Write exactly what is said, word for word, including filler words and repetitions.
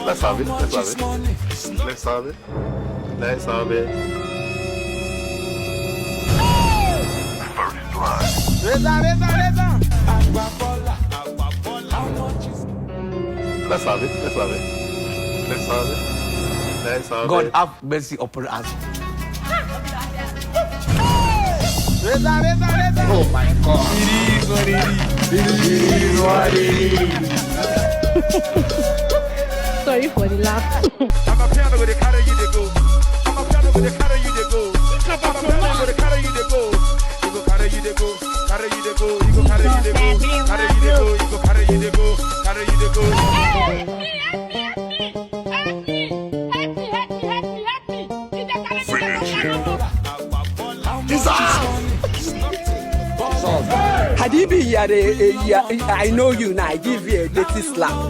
Let's have it. Let's have it. Let's have it. Let's have it. First blood. Let's have it. Let's have it. Let's have it. Let's have it. God have mercy upon us. Oh my God. It is what it is. It is what it is. Sorry for the laugh. I'm a piano with the carry you to go. I'm a piano with the carry you to go. I'm a piano with the carry you to go. You go carry you to go. Carry you to go. You go carry you to go. Carry you to go. You go carry you to go. Carry you to go. Had he been here a, a year, I know you now. I give you a dirty slap.